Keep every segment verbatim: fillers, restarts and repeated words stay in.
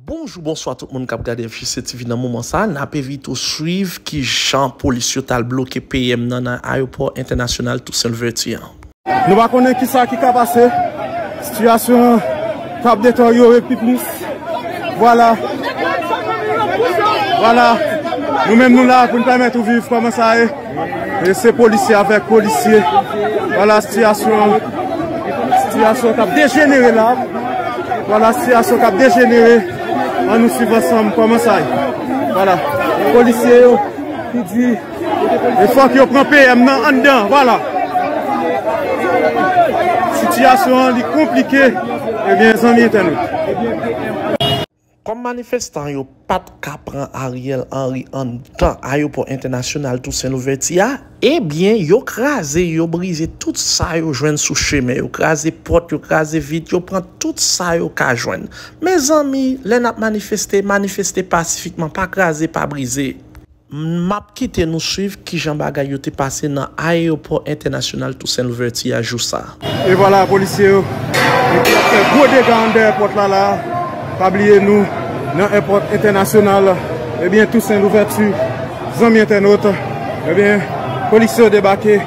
Bonjou, bonswa tout moun k ap gade F J C T V nan moman sa a. N ap envite w swiv kijan polis yo t al bloke P M nan nan ayewopò entènasyonal Toussaint Louverture an. Nou pa konnen kisa ki ka pase. Sitiyasyon an t ap deteryore pi plis. Vwala. Vwala. Nou menm nou la pou n pèmèt ou viv kòman sa ye. E se polisye avèk polisye. Vwala sitiyasyon an. Sitiyasyon k ap dejenere la. Vwala sitiyasyon k ap dejenere. Ann nou swiv ansanm kòman sa ye. Vwala. Polisye yo ki di e fòk yo pran P M nan anndan. Vwala. Sitiyasyon an li konplike. Ebyen, zanmi entènot. Kòm manifestan yo pa t ka pran Ariel Henry anndan ayewopò entènasyonal Toussaint Louverture a, ebyen, yo kraze, yo brize tout sa yo jwenn sou chemen. Yo kraze pòt, yo kraze vit, yo pran tout sa yo ka jwenn. Mezanmi, lè n ap manifeste, manifeste pasifikman, pa kraze, pa brize. M ap kite nou swiv kijan bagay yo te pase nan ayewopò entènasyonal Toussaint Louverture a jou sa a. E vwala, polisye yo, epi ap fè gwo dega anndan èpòt la la. Pa bliye nou, nan èpòt entènasyonal, ebyen, Toussaint Louverture, zanmi entènot, ebyen, polisye yo debake,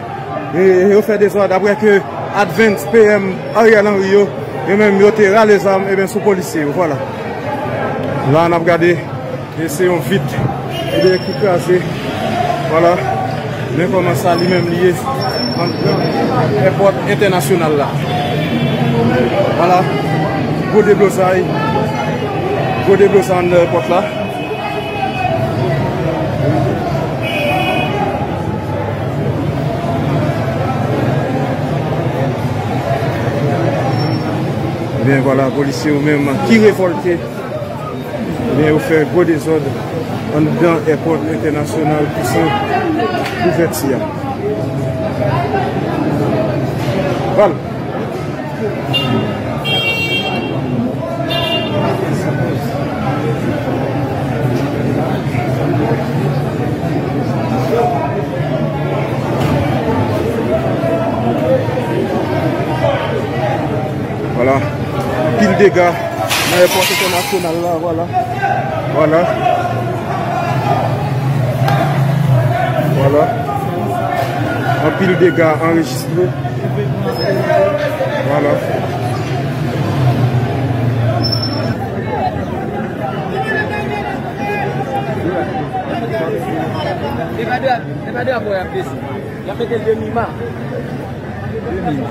e yo fè dezòd apre ke advance P M Ariel Henry yo, yo menm yo te rale zam, ebyen, sou polisye yo, vwala. La, n ap gade. E se yon vit, ebyen, ki kraze. Vwala. Men kòman sa li menm li ye anndan èpòt entènasyonal la. Vwala. Gwo deblozay. Gwo deblozay anndan èpòt la. Ebyen, vwala, polisye yo menm ki revòlte. Ebyen, yo fè gwo dezòd anndan èpòt entènasyonal Toussaint Louverture a. Vwala. Vwala. Anpil dega nan èpòt entènasyonal la, vwala. Vwala. Vwala. Anpil dega anrejistre. Vwala. E pa de, e pa de apre y ap desi. Y ap mete l demi ma. Demi ma.